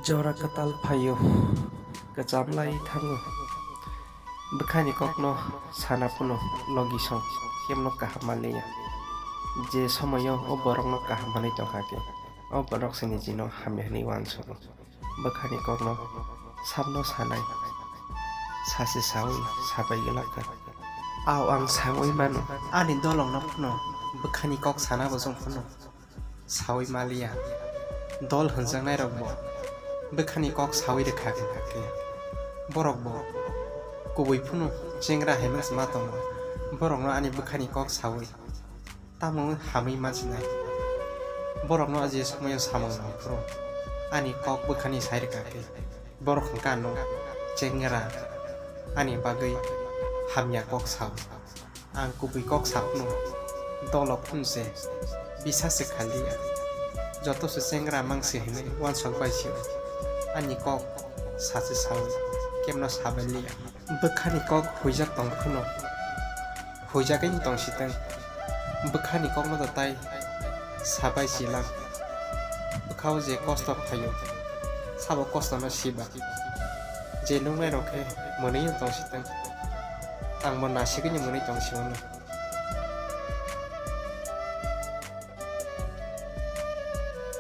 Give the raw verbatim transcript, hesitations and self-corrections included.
Jora kwtal phaio, kwcham lai thango. Bwkhani kokno sana phano logi song kemno kaham manliya. Je somoio o borokno kaham manwi tongkha khe, o borok se nijino hamya hwnwi uansugo. Bwkhani kokno sabno sanai, sase saui sabai glak kha. Ao ang saui mano, ani dolongno phano bwkhani kok sana bo chwng phano saui maliya. Dol hwnjaknairokbo bwkhani kok saui rwkha khe, borokbo kubui phano chengra hai ma se ma tongo, borokno ani bwkhani kok saui tamo hamwi ma sinai. Borokno je somoio samung nang phuru ani kok bwkhani sai rwkha khe, borok hwnkha ano chengra ani bagwi hamya kok sao. Ang kubui kok sa phano dolo phano se bisa se kha liya. Joto se chengra mang se hinwi uansuk bai sio. Ani kok sa se sao, kemno sabai liya. Bwkhani kok huijak tong phano huijagwi tong si tong. Bwkhani kokno da tai sabai si lang. Bwkhao je kosto phaio, sabo kostono siba. Je nuknairok khe mwnwi tong si tong. Ang bo nasigwini mwnwi tong si mano.